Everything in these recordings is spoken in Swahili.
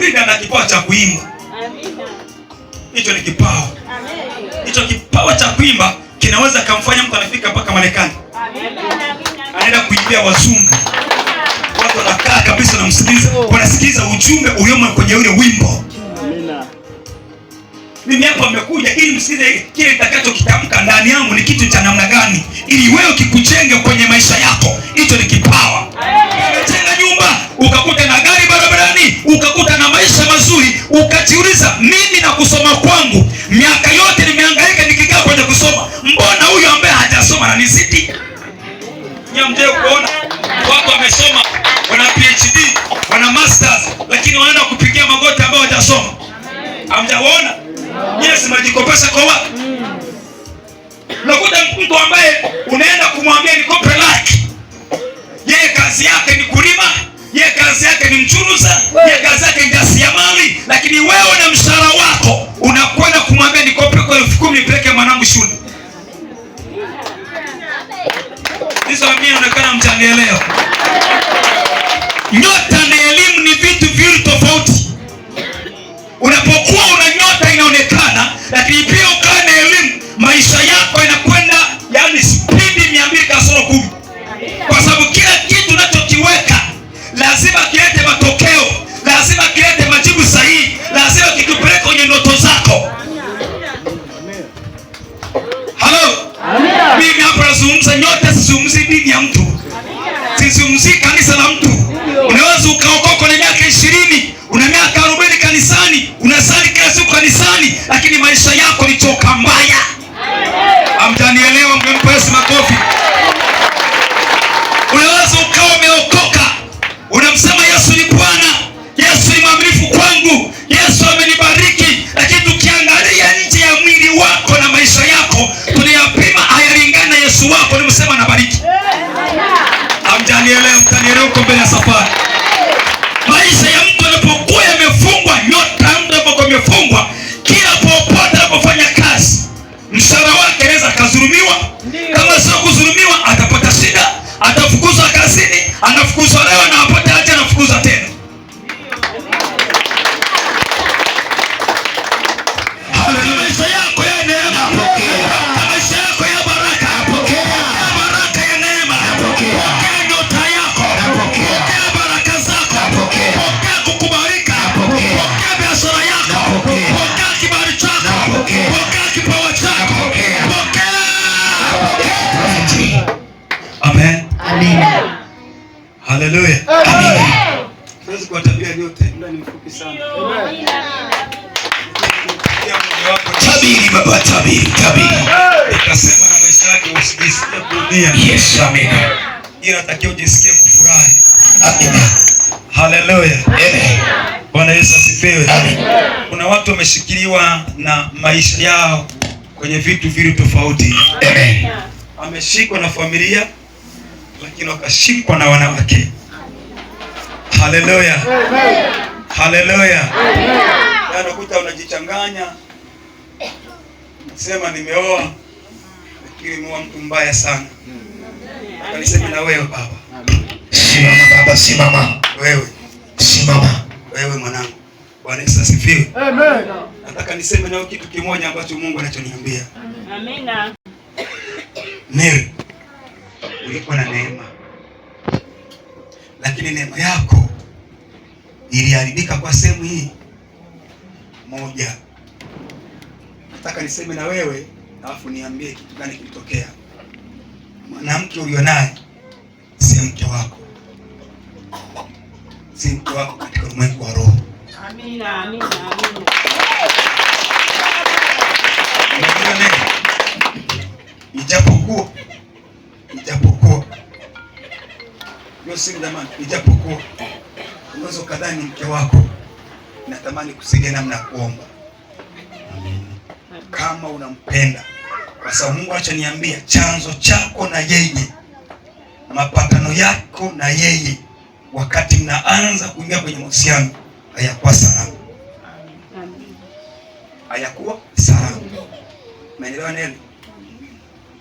Frida ana kipawa cha kuimba. Hicho ni kipawa. Hicho kipawa cha kuimba kinaweza kumfanya mtu anafika mpaka Marekani. Anaenda kuimbia wazungu. Watu wanakaa kabisa wanamsikiliza, wanasikiliza ujumbe uliomo kwenye ule wimbo. Mimi hapa nimekuja ili msikize kile nitakachokitamka ndani yangu ni kitu cha namna gani, ili wewe kikujenge kwenye maisha yako. Hicho ni kipawa. Umejenga nyumba, ukakuta na gari barabarani, ukakuta na maisha mazuri, ukajiuliza, mimi na kusoma kwangu miaka yote nimehangaika nikikaa kwenye kusoma, mbona huyu ambaye hajasoma ananizidi? Nyie mje kuona watu wamesoma, wana PhD, wana masters, lakini wanaenda kupigia magoti ambao hawajasoma. Hamjaona? Nyie si mnajikopesha kwa watu. Unakuta mtu ambaye unaenda kumwambia nikope laki, yeye kazi yake ni kulima, yeye kazi yake ni mchuruza, yeye kazi yake ni jasiriamali, lakini wewe na mshahara wako unakwenda kumwambia nikope kwa 10,000 nipeleke mwanangu shule. Hizo mimi naonekana mtanielewa. Nyota na elimu ni vitu viwili tofauti. Unapokuwa una nyota inaonekana, lakini pia ukawa na elimu, maisha yako yanakwenda yani spidi 200 kasoro 10, kwa sababu kila kitu unachokiweka lazima kilete matokeo, lazima kilete majibu sahihi, lazima kikupeleke kwenye ndoto zako. Halo, mimi hapa nazungumza nyota, sizungumzi dini ya mtu, sizungumzi kanisa la mtu. Unaweza ukaokoka na miaka 20, una miaka 40 kanisani, unasali kila siku kanisani, lakini maisha yako ni choka mbaya. Hamjanielewa? Mpe Yesu makofi. Unaweza ukawa umeokoka, unamsema Yesu ni Bwana, Yesu ni mwaminifu kwangu, Yesu amenibariki, lakini tukiangalia nje ya mwili wako na maisha yako tunayapima, hayalingani na Yesu wako nimsema anabariki. Hamjanielewa? Mtanielewa huko mbele ya safari. Maisha ya mtu yanapokuwa yamefungwa, nyota ya mtu anapokuwa imefungwa, kila popote anapofanya kazi, mshahara wake anaweza akadhulumiwa. Kama sio kudhulumiwa, atapata shida, atafukuzwa kazini, anafukuzwa leo na apate aje, anafukuzwa tena. Maisha yako ya neema, maisha yako ya baraka, pokea baraka ya neema, pokea nyota yako, pokea baraka zako, pokea kukubalika, pokea biashara yako, pokea kibali chako, pokea kipawa chako, pokea. Amen. Haleluya. Siwezi kuwatabia yote, muda ni mfupi sana. Tabiri baba, tabiri, tabiri. Nikasema na maisha yake usijisikie kuumia. Yes, amina. Ila natakiwa ujisikie kufurahi. Amina. Haleluya. Amen. Bwana Yesu asifiwe. Amen. Kuna watu wameshikiliwa na maisha yao kwenye vitu viwili tofauti. Amen. Ameshikwa na familia, lakini wakashikwa na wanawake. Haleluya. Haleluya. Yaani unakuta unajichanganya, sema nimeoa, lakini nimeoa mtu mbaya sana. Nataka niseme na wewe baba, Simama baba, simama. wewe, Simama. wewe mwanangu. Bwana Yesu asifiwe. Nataka niseme nawe kitu kimoja ambacho Mungu anachoniambia. Amina. Mary, ulikuwa na neema, lakini neema yako iliharibika kwa sehemu hii moja. Nataka niseme na wewe, alafu niambie kitu gani kilitokea. Mwanamke ulionaye si mke wako, si mke wako katika ulimwengu wa roho. Amina, amina, amina. Unajua nini? Ijapokuwa hiyo si zamani, ijapokuwa unaweza ukadhani mke wako, natamani kusaidia namna ya kuomba kama unampenda, kwa sababu Mungu acha niambia, chanzo chako na yeye, mapatano yako na yeye, wakati mnaanza kuingia kwenye mahusiano hayakuwa salama, hayakuwa salama. Umeelewa neno?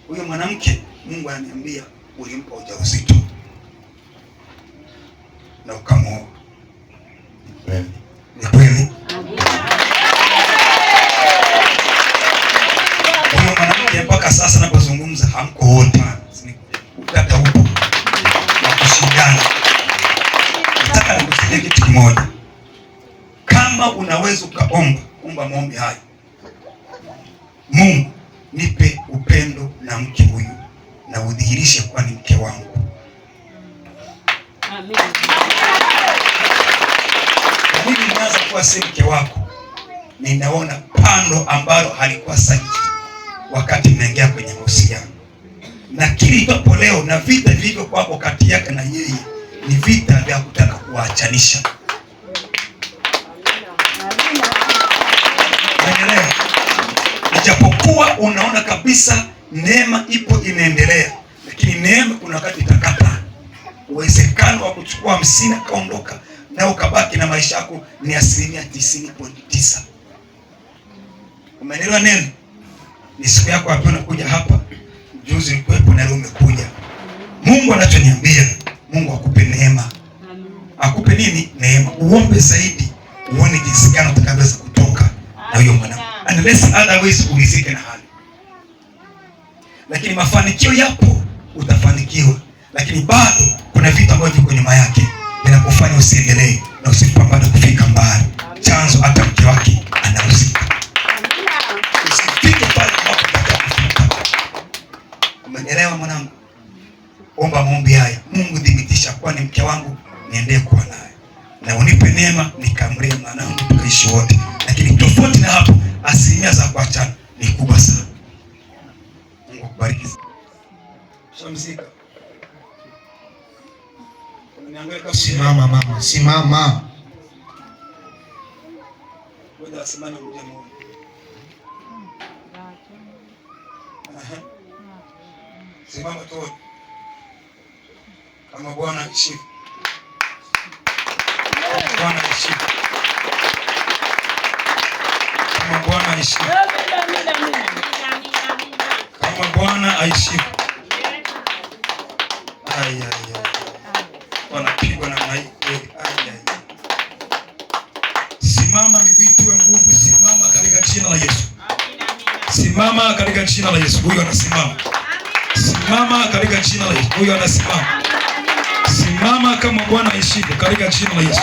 Huyo mwanamke Mungu ananiambia ulimpa ujauzito na ukamwoa. Ni kweli? kimoja. Kama unaweza ukaomba, omba maombi haya: Mungu, nipe upendo na mke huyu na udhihirishe kuwa ni mke wangu. Amina. Na mimi nimeanza kuwa si mke wako, ninaona pando ambalo halikuwa sahihi wakati mnaingia kwenye mahusiano, na kile itopo leo na vita vilivyo kwako kati yake na yeye ni vita vya kutaka kuwaachanisha. Naendelea. Ijapokuwa unaona kabisa neema ipo inaendelea, lakini neema kuna wakati itakata. Uwezekano wa kuchukua 50 akaondoka na ukabaki na maisha yako ni 90.9%. Umeelewa neno? Ni siku yako ya pili unakuja hapa, juzi ulikuwepo na leo umekuja. Mungu anachoniambia, Mungu akupe neema. Akupe nini? Neema. Uombe zaidi, uone jinsi gani utakavyoweza kutoka na huyo mwanamke. Unless otherwise urizike na hali. Lakini mafanikio yapo, utafanikiwa. Lakini bado kuna vitu ambavyo viko nyuma yake vinakufanya usiendelee na usipambane kufika mbali. Chanzo hata mke wake anahusika. Usifike pale ambapo unataka kufika. Umenielewa mwanangu? Omba maombi haya. Mungu thibitisha kuwa ni mke wangu, niendelee kuwa naye. Na unipe neema nikamlee mwanangu tukaishi wote. Lakini tofauti na hapo, asilimia za kuachana ni kubwa sana. Mungu akubariki. Shamzika. Uniangalia kama Simama mama, simama. Ngoja asimame mje muone. Aha. Simama tuone. Kama Bwana aishi. Bwana aishi. Kama Bwana aishi. Kama Bwana aishi. Ai ai ai. Wanapigwa namna hii kweli. Ai ai. Simama, miguu itiwe nguvu, simama katika jina la Yesu. Simama katika jina la Yesu. Huyu anasimama. Simama katika jina la Yesu. Huyu anasimama. Simama kama Bwana aishivyo katika jina la Yesu.